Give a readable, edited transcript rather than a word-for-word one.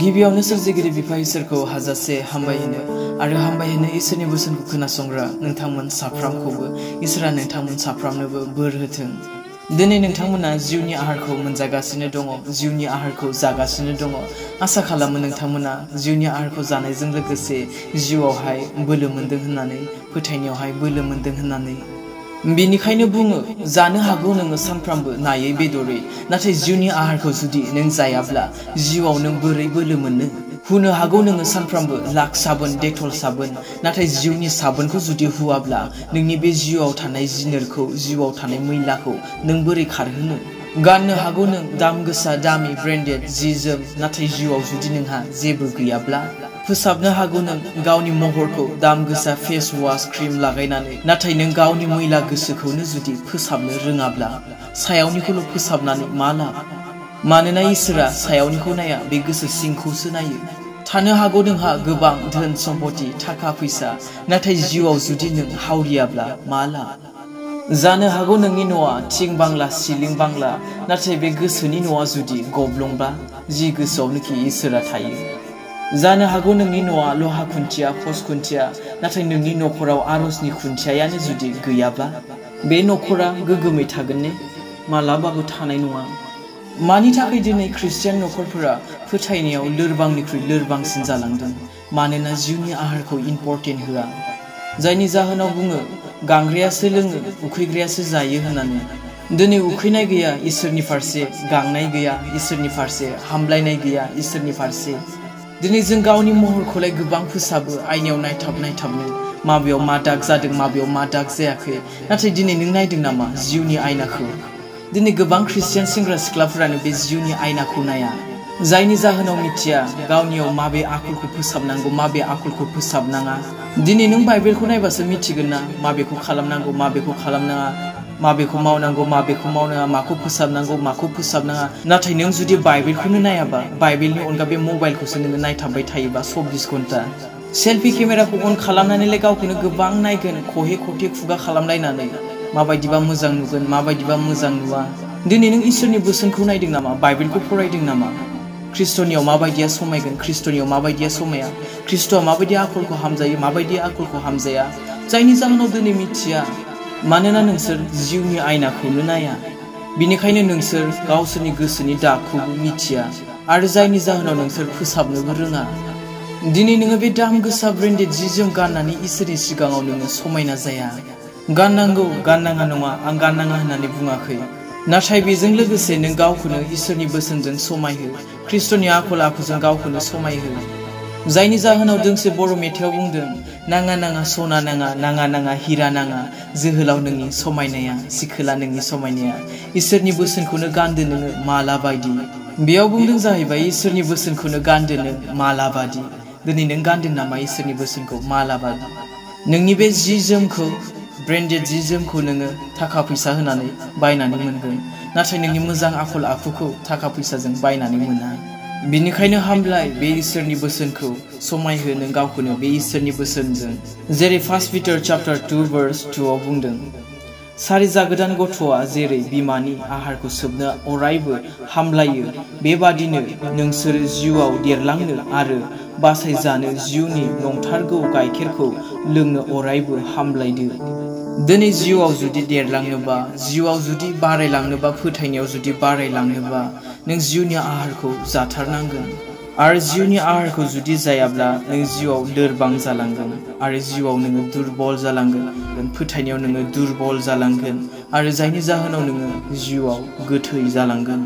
गिबियावनो सोरजिगिरि बिफा इसोरखौ हाजासे हामबायहोनो आरो हामबायहोनो इसोरनि बोसोनखौ खोनासंग्रा नोंथांमोन साफ्रामखौबो इसोरा नोंथांमोन साफ्रामनोबो बोर होथों। दिनै नोंथांमोना जिउनि आहारखौ मोनजागासिनो दङ, जिउनि आहारखौ जागासिनो दङ। आसा खालामो नोंथांमोना जिउनि आहारखौ जानायजों लोगोसे जिउआवहाय बोलो मोनदों होननानै, फोथायनायावहाय बोलो मोनदों होननानै। बेनिखायनो बुङो, जानो हागौ नोङो सानफ्रामबो नायै बेदरै, नाथाय जिउनि आहारखौ जुदि नों जायाब्ला जिउआव नों बोरै बोलो मोननो? हुनो हागौ नोङो सानफ्रामबो लाख साबोन, डेटल साबोन, नाथाय जिउनि साबोनखौ जुदि हुआब्ला नोंनि बे जिउआव थानाय जिनोरखौ, जिउआव थानाय मैलाखौ नों बोरै खारहोनो? गाननो हागौ नों दाम गोसा दामि ब्रेन्डेड जि जोम, नाथाय जिउआव जुदि नोंहा जेबो गैयाब्ला? फोसाबनो हागौ नों गावनि महरखौ दाम गोसा फेस वाश क्रिम लागायनानै, नाथाय नों गावनि मैला गोसोखौनो जुदि फोसाबनो रोङाब्ला सायावनिखौल' फोसाबनानै मा लाब? मानोना इसोरा सायावनिखौ नाया, बे गोसो सिंखौसो नायो। थानो हागौ नोंहा गोबां धोन सम्पति, थाखा फैसा, नाथाय जिउआव जुदि नों हावरियाब्ला मा लाब? जानो हागौ नोंनि न'आ थिं बांला, सिलिं बांला, नाथाय बे गोसोनि न'आ जुदि गब्लंबा, जि गोसोआवनोखि इसोरा थायो। जानो हागौ नोंनि न'आ लहा खुन्थिया, पस्ट खुन्थिया, नाथाय नोंनि न'खराव आरजनि खुन्थियायानो जुदि गैयाब्ला बे न'खरा गोगोमै थागोन ने? मालाबाबो थानाय नङा। मानि थाखाय दिनै ख्रिस्टियान न'खरफोरा फोथायनायाव लोरबांनिख्रुइ लोरबांसिन जालांदों? मानोना जिउनि आहारखौ इम्परटेन्ट होआ। जायनि जाहोनाव बुङो, गांग्रायासो लोङो, उखैग्रायासो जायो होननानै। दिनै उखैनाय गैया इसोरनि फारसे, गांनाय गैया इसोरनि फारसे, हामलायनाय गैया इसोरनि फारसे। दिनै जों गावनि महरखौलाय गोबां फोसाबो, आयनायाव नायथाब नायथाबनो, माबेयाव मा दाग जादों, माबेयाव मा दाग जायाखै, नाथाय दिनै नों नायदों नामा जिउनि आयनाखौ? दिनै गोबां ख्रिस्टियान सेंग्रा सिख्लाफोरानो बे जिउनि आयनाखौ नाया, जायनि जाहोनाव मिथिया गावनियाव माबे आखलखौ फोसाबनांगौ, माबे आखलखौ फोसाबनाङा। दिनै नों बाइबेलखौ नायबासो मिथिगोन ना माबेखौ खालामनांगौ, माबेखौ खालामनाङा, माबेखौ मावनांगौ, माबेखौ मावनाङा, माखौ फोसाबनांगौ, माखौ फोसाबनाङा। नाथाय नों जुदि बाइबेलखौनो नायाबा, बाइबेलनि अनगा बे मबाइलखौसो नोङो नायथाबबाय थायोबा 24 घन्टा, सेल्फि केमेराखौ अन खालामनानैलाय गावखौनो गोबां नायगोन, खहे खथे खुगा खालामलायनानै माबायदिबा मोजां नुगोन, माबायदिबा मोजां नुवा। दिनै नों इसोरनि बोसोनखौ नायदों नामा? बाइबेलखौ फरायदों नामा? ख्रिस्ट'नियाव माबायदिया समायगोन, ख्रिस्ट'नियाव माबायदिया समाया? ख्रिस्ट'आ माबायदि आखलखौ हामजायो, माबायदि आखलखौ हामजाया? जायनि जाहोनाव दिनै मिथिया, मानोना नोंसोर जिउनि आयनाखौनो नाया। बिनिखायनो नोंसोर गावसोरनि गोसोनि दागखौबो मिथिया, आरो जायनि जाहोनाव नोंसोर फोसाबनोबो रोङा। दिनै नोङो बे दाम गोसा ब्रेन्डेड जि जोम गाननानै इसोरनि सिगाङाव नोङो समायना जाया। गाननांगौ, गाननाङा नङा, आं गाननाङा होननानै बुङाखै, नाथाय बेजों लोगोसे नों गावखौनो इसोरनि बोसोनजों समायहो, ख्रिस्ट'नि आखल आखुजों गावखौनो समायहो। जायनि जाहोनाव दोंसे बर' मेथाइयाव बुंदों, नाङा नाङा सना नाङा, नाङा नाङा हिरा नाङा, जोहोलाव नोंनि समायनाया, सिखोला नोंनि समायनाया, इसोरनि बोसोनखौनो गानदो नोङो माला बायदि। बेयाव बुंदों जाहैबाय, इसोरनि बोसोनखौनो गानदो नों माला बादि। दिनै नों गानदों नामा इसोरनि बोसोनखौ माला बादि? नोंनि बे जि जोमखौ, ब्रेन्डेड जि जोमखौ नोङो थाखा फैसा होनानै बायनानै मोनगोन, नाथाय नोंनि मोजां आखल आखुखौ थाखा फैसाजों बायनानै मोना। बिनिखायनो हामलाय बे इसोरनि बोसोनखौ, समायहो नों गावखौनो बे इसोरनि बोसोनजों। जेरै 1 Peter chapter 2 verse 2 आव बुंदों, सारि जागोदान गथ'आ जेरै बिमानि आहारखौ सोबनो अरायबो हामलायो, बेबादिनो नोंसोर जिउआव देरलांनो आरो बासायजानो जिउनि नंथारगौ गाइखेरखौ लोंनो अरायबो हामलायदो। दिनै जिउआव जुदि देरलांनोबा, जिउआव जुदि बारायलांनोबा, फोथायनायाव जुदि बारायलांनोबा, नों जिउनि आहारखौ जाथारनांगोन। आरो जिउनि आहारखौ जुदि जायाब्ला नों जिउआव लोरबां जालांगोन, आरो जिउआव नोङो दुरबल जालांगोन, फोथायनायाव नोङो दुरबल जालांगोन, आरो जायनि जाहोनाव नोङो जिउआव गोथै जालांगोन।